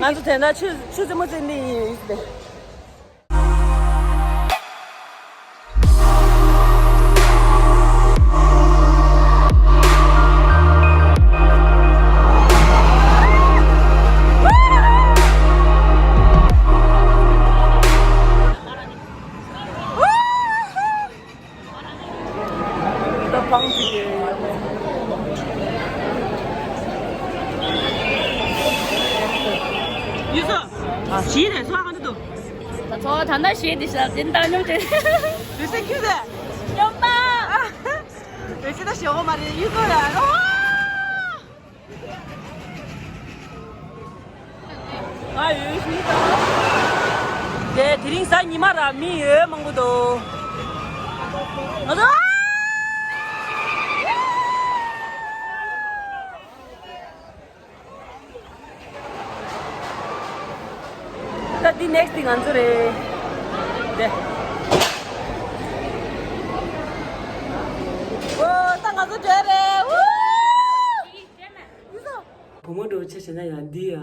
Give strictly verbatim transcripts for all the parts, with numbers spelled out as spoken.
ང་ཚོ་དེ་ན་ཆུ་ཆུ་རྩེད་མོ་རྩེ་ནི་ཡིན་ཟེར། ད་ཕང་གཅིག་ཡུལ་ཚོ་ཞིག་རེད། ཚོ་གང་དུ་འདུག་ད་ཚོ་ད་ལྟ་ཞེས་དེ་ཤ་འཛིན་བཏང་སྙོམས་དེ། ཡུལ་ཚོ་ཁྱོད་རེད། སྙོམས་པ། ཡུལ་ཚོ་ད་ཞེ་བོ་མ་རེད། ཡུལ་ཚོ་རེད། ཨ། ང་ཡོད་ཤུལ་དང་། དེ་དེ་རིང་གཟའ་ཉི་མ་ར་མི་ཡོད་མང་པོ་འདུག་ང་ཚོ། ད་འདི་ནེག་སི་ཊི་འདི་ང་ཚོ་རེད། དེ། ཨོ། ད་ང་ཚོ་འགྲོ་རེད། ཨུ། བུ་མོ་འགྲོ་ཆ་བྱས་ན་ཡང་འདི་ཡ།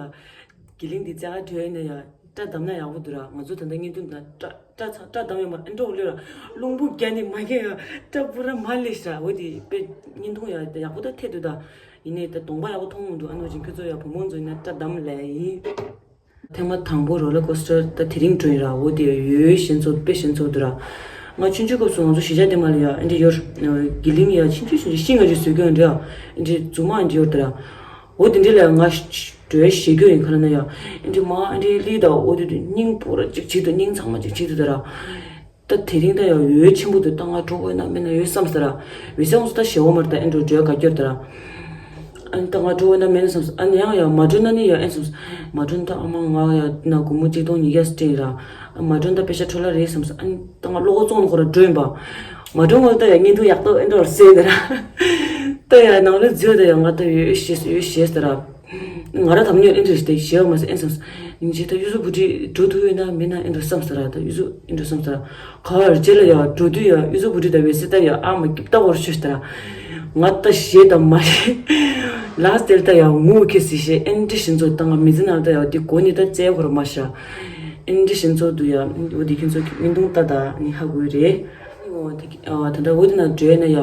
གི་ལིང་འདི་རྩེ་ག་བྲོས་ན་ཡ། སྐྲ་བསྡམས་ན་ཡག་པོ་འདུག་ར། ང་ཚོ་ད་ལྟ་བརྙན་ཐུང་དང་སྐྲ་སྐྲ་ཚ་སྐྲ་བསྡམས་ཡོད་མ་རེད། འགྲོ་ལོས་ར། རླུང་བུ་བརྒྱབ་ནས་མ་བརྒྱབ་ཡ། སྐྲ་པུ་ར་མར་ལས་ཤི་ར། འོ་དེ་དཔེ་བརྙན་ཐུང་ཡ་ཡག་པོ་ད་ཐེབས་འདུག་ད། ཡིན་ནའི་ད་གདོང་པ་ཡག་པོ་མཐོང་མི་འདུག་ཨ་ནོ་ཅིན་ཁྱོད་ཚོ་ཡ་བུ་མོ་ཚོ་ཡིན་ན་སྐྲ་བསྡམས་ལས་ཡིན། ཐེངས་མ་དང་པོ་རོ་ལར་ཀོ་སི་ཊར་ད་དེ་རིང་འགྲོ་ཡིན་ར། འོ་དེ་ཡོད་ཞེན་ཚོ་དཔེ་ཞེན་ཚོ་འདུག་ར། ང་ཆུང་ཆུང་སྐབས་སུ་ང་ཚོ་གཞིས་ཆགས་དེ་མ་ལ་ཡ་ཨེ་འདྲ་ཡོད། གི་ལིང་ཡ་ཆུང་ཆུང་ཆུང་ཆུང་ཤིང་ང་ཅིག་བཟོས་ཀྱི་ཡོད་འདྲ། ཨེ་འདྲ་མཛུབ་མོ་ཨེ་འདྲ་ཡོད་འདྲ་ར། འོ་དེ་འདྲ་ལ་ང་འགྲོ་ཡ་ཞེད་ཀྱི་ཡིན། ག་ལ་ན་ཡ་ཨེ་འདྲ་མ་ཨེ་འདྲ་ལི་ད་འོ་དེ་སྙིང་པོ་ར་ཅིག་བྱེད་དུ་སྙིང་ཚང་མ་ཅིག་བྱེད་དུ་ད་ར། ད་དེ་རིང་ད་ཡང་འོས་ཆེན་པོ་འདུག་ད་ང་འགྲོ་དགོས་ན་མེད་ན་ཡོད་བསམ་ཟེར་ར། འོས་སེང་སུ་ད་ཞེ་བོ་མར་ད་ཨེ་འགྲོ་འགྲོ་ག་སྐྱོར་ད་ར། ཨ་ནི་ད་ང་འགྲོ་དགོས་ན་མེད་ན་བསམ་ཨ་ནི་ཡང་ཡང་མ་འགྲོ་ན་ནི་ཡང་ཨེ་བསམ། མ་འགྲོ་ན་ད་ཨ་མ་ང་ཡང་ན་སྒོར་མོ་གཅིག་སྟོང་ཉིས་བརྒྱ་སྤྲད་ར། མ་འགྲོ་ན་ད་པེ་ཤ་འཕྲོ་བརླག་རེད་བསམ་ཨ་ནི་ད་ང་བློ་ཁོག་བཙོང་ནི་ཁོ་ར་འགྲོ་ཡིན་པ། མ་འགྲོ་ངོ་ད་ཡང་བརྙན་ཐུང་ཡག་ཏོ་ཨེ་འགྲོ་བར་སེ་ད་ར། ད་ཡང་ནང་ལ་འཛུལ་ད་ཡང་ང་ད་ཡོད་ཤེས་ཡོད་ཤེས་ད་ར། ང་ར་དམ་ཉོས་ཨེ་འདྲ་ཞིག་དེ་ཞེ་བ་མ་ཟད་ཨེ་བསམ། ཡིན་ཅེ་ད་ཡུ་སུ་བུ་ཁྲིད་འགྲོ་ཐུབ་ཡོད་ན་མེད་ན་ཨེ་འགྲོ་བསམ་ཟེར་ར། ད་ཡུ་སུ་ཨེ་འགྲོ་བསམ་ཟེར་ར། ག་བར་རྗེས་ལ་ཡ་འགྲོ་དུས་ཡ་ཡུ་སུ་བུ་ཁྲིད་ད་བས་སེ་ད་ཡ་ཨ་མ་སྐྱིབ་ད་བོར་ཤོད་ཟེར་ར། ང་ད་ཞེ་ད་མ་ཞེ། ལ་སྟེར་ད་ཡ་ངུ་ཁེ་སི་ཞེ་ཨེ་འདྲ་ཞིག་ཚོ་ད་ང་མི་ཚེ་ནང་ད་ཡ་དེ་གོ་ནི་ད་བཙལ་བོར་མ་ཤ། ཨེ་འདྲ་ཞིག་ཚོ་དུ་ཡ་འོ་དེ་ཁྱོད་ཚོ་བརྙན་ཐུང་ལྟ་ད་ནི་ཧ་གོ་རེད། ཨོ་དེ་ཨ་ད་ལྟ་འོ་དེ་ན་འགྲོ་ན་ཡ།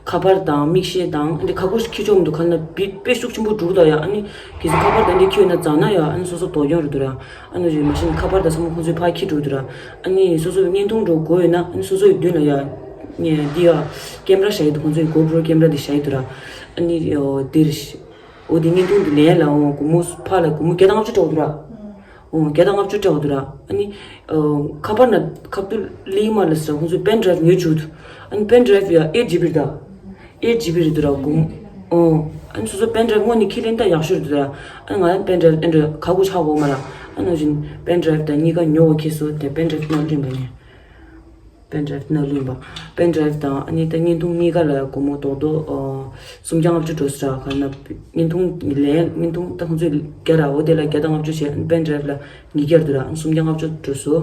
ཁ་པར་དང་མིག་ཤེལ་དང་ཨ་ནི་ཁ་པར་ཁྱི་ཆོག་མི་འདུག་ཁ་ན་བི་དཔེ་ཤུགས་ཆེན་པོ་འགྲོ་གི་འདུག་ཡ། ཨ་ནི་གལ་སྲིད་ཁ་པར་དང་འདི་ཁྱི་ཡོད་ན་བཙལ་ན་ཡ་ཨ་ནི་སོ་སོ་དོ་སྐྱོན་རེད་འདུག་ར། ཨ་ནི་རེད་མ་གཞི་ཁ་པར་དང་ཚང་མ་ཁོང་ཚོའི་ཕར་ཁྱི་འགྲོ་འདུག་ར། ཨ་ནི་སོ་སོ་བརྙན་ཐུང་འགྲོ་དགོས་ཡོད་ན་ཨ་ནི་སོ་སོའི་མདུན་ལ་ཡ། ངས་འདི་ཡ་ཀེམ་ར་བཞག་ཡོད་འདུག་ཁོང་ཚོའི་གོ་པྲོ་ཀེམ་ར་འདི་བཞག་ཡོད་འདུག་ར། ཨ་ནི་ཡ་འདིར། འོ་དེ་བརྙན་ཐུང་དེ་ལེན་ལ་འོང་སྒོར་མོ་ཕར་ལ་སྒོར་མོ་བརྒྱ་དང་ལྔ་བཅུ་སྤྲད་འདུག་ར། ཨོ་བརྒྱ་དང་ལྔ་བཅུ་སྤྲད་འདུག་ར། ཨ་ནི་ཨོ་ཁ་པར་ན་ཁ་ཐུག་ལི་མ་ལ་ཟེར་ཁོང་ཚོས་པེན་ཌ་རའིབ་ཉོས་བཅུག་འདུག་ཨ་ནི་པེན་ཌ་རའིབ་ཡ་ཨེཊ་ཇི་བི་རེད་ད། ཨེཊ་ཇི་བི་རེད་འདུག་ར་སྒོར་མོ། ཨོ་ཨ་ནི་སོ་སོ་པེན་ཌ་རའིབ་དངོས་ནས་ཁས་ལེན་ད་ཡག་ཤོས་རེད་འདུག་ར། ཨ་ནི་ང་ཡང་པེན་ཌ་རའིབ་ཨེ་འདྲ་ག་གུ་ཆག་གོ་མ་ར། ཨ་ནི་བཞིན་པེན་ཌ་རའིབ་ད་གཉིས་ཀ་ཉོ་བ་ཁེ་སོ་དེ་པེན་ཌ་རའིབ་ནང་ལེན་པ་ནས། པེན་ཌ་རའིབ་ནང་ལེན་པ། པེན་ཌ་རའིབ་དང་ཨ་ནི་ད་བརྙན་ཐུང་གཉིས་ཀ་ལ་སྒོར་མོ་རྡོག་རྡོག་ཨ་སུམ་བརྒྱ་ལྔ་བཅུ་འགྲོ་ས་ར། ག་ན་བརྙན་ཐུང་ལེན་བརྙན་ཐུང་ད་ཁོང་ཚོས་བརྒྱ་ར་འོ་དེ་ལ་བརྒྱ་དང་ལྔ་བཅུ་བྱས། ཨ་ནི་པེན་ཌ་རའིབ་ལ་ཉིས་བརྒྱ་འདུག་ར། ཨ་ནི་སུམ་བརྒྱ་ལྔ་བཅུ་འགྲོ་སོ།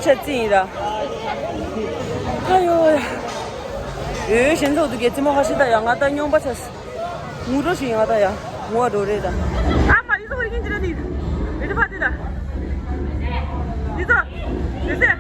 ད་རྩིས་ཡིན་ར། ཨ་ཡོ། ཡོ་ཡོ་གཞན་ཚོགས་འདུག་གི་རྩིས་མོ་ཁ་ཤས་ད་ཡ་ང་ད་སྙོམས་པ་ཆགས། ངུ་འགྲོ་ཞིག་ཡིན་ང་ད་ཡ། ངུ་བ་འགྲོ་རེད་ད། ཨ་མ་ཡི་ཚོ་བར་གྱིན་ཅི་ར་ནི། རེད་ད་ཕ་དེ་ད། ཡི་ཚོ། རེད་ཟེ།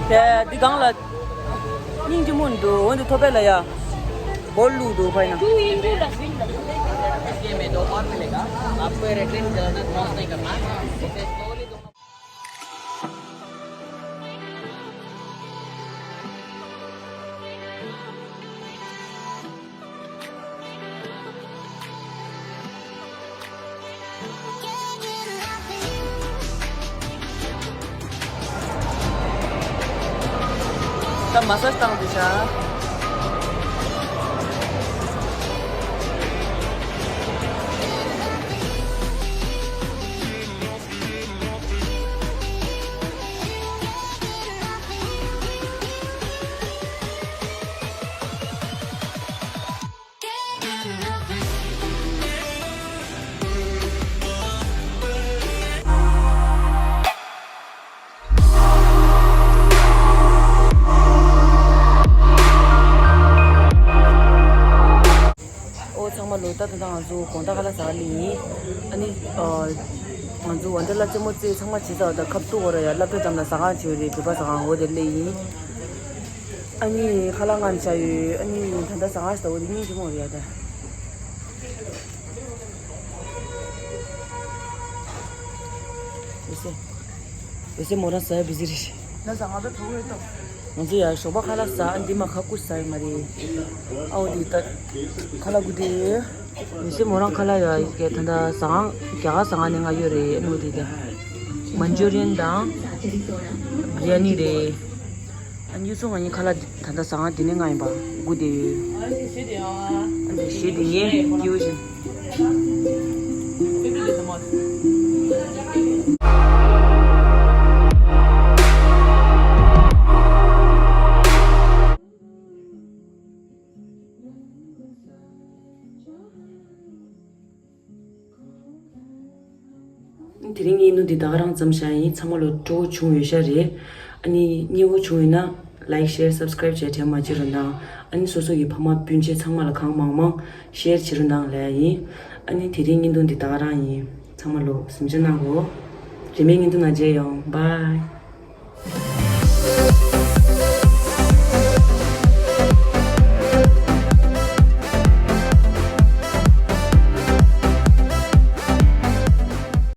དེ་འདི་སྒང་ལ་སྙིང་རྗེ་མོ་འདུག་འོན་ཏེ་ཐོ་པད་ལ་ཡ་སྦོལ་བླུགས་འདུག་ཕ་ཡིན་ན། इसके में दो और मिलेगा। आपको ये रिटर्न करना, क्रॉस नहीं करना। इसे स्लोली तुम ད་མ་སཱ་ཇི་བཏང་དུས་ཤག་ཨོ་ཚང་མ་ལོ། ད་ད་ལྟ་ང་ཚོ་དགོང་དག་ཁ་ལག་ཟ་ག་སླེབས་ཡིན། ཨ་ནི་ཨ་ང་ཚོ་ཝན་ཌར་ལ་རྩེད་མོ་རྩེ་ཚང་མ་བྱས་ཚར་བ་དང་ཁབ་ཏུ་བོ་ར་ཡ་སློབ་གྲྭ་འགྲམ་ལ་ཟ་ཁང་བྱས་རེད། བོད་པ་ཟ་ཁང་འོ་དེ་སླེབས་ཡིན། ཨ་ནི་ཁ་ལག་མངགས་བཞག་ཡོད། ཨ་ནི་ད་ལྟ་ཟ་ཁང་ཞིག་ད་འོ་དེ་སྙིང་རྗེ་མོ་རེད་ཡ་ད། ཡོད་སེ། ཡོད་སེ་མོ་རང་ཟ་ཡ་བི་ཟི་རེད། ང་ཟ་ང་ད་གྲོགས་རེད་དོ། ང་ཚོ་ཡ་ཞོགས་པ་ཁ་ལག་ཟ། ཨ་འདི་མ་ཁ་ཀུ་ཟ་ཡི་མ་རེད། ཨའོ་འདི་ད་ཁ་ལག་གུ་དེ། ཡོད་སེ་མོ་རང་ཁ་ལག་ཡ་གི་ད་ལྟ་ཟ་ཁང་རྒྱ་གར་ཟ་ཁང་ནས་མངགས་ཡོད་རེད། ཨ་ནི་འོ་དེ་ད་མན་ཇུ་རི་ཡན་དང་བི་རི་ཡ་ནི་རེད། ཨ་ནི་ཡུ་ཚོ་ང་གཉིས་ཁ་ལག་ད་ལྟ་ཟ་ཁང་འདི་ནས་མངགས་ཡིན་པ་སྒུག་བསྡད་ཡོད། ཨ་ནི་གཞས་འདི་ངས་སྐྱིད་པོ་བྱས། དེ་རིང་ངའི་ནུ་འདི་ད་ག་རང་ཙམ་བཞག་ཡིན། ཚང་མ་ལོ་སྤྲོ་བོ་བྱུང་ཡོད་ཤག་རེད། ཨ་ནི་མཉེས་པོ་བྱུང་ཡོད་ན་ལའིག་ཤེར་སབ་སི་ཀ་རའིབ་བྱས་དྲན་མ་བརྗེད་རོགས་གནང་། ཨ་ནི་སོ་སོ་ཡི་ཕ་མ་སྤུན་མཆེད་ཚང་མ་ལ་གང་མང་མང་ཤེར་བྱེད་རོགས་གནང་ལབ་ཡ་ཡིན། ཨ་ནི་དེ་རིང་བརྙན་ཐུང་འདི་ད་ག་རང་ཡིན། ཚང་མ་ལོ་གཟིམ་འཇག་གནང་གོ། རིན་མེད་བརྙན་ཐུང་ནང་མཇལ་ཡོང་། བྷའི།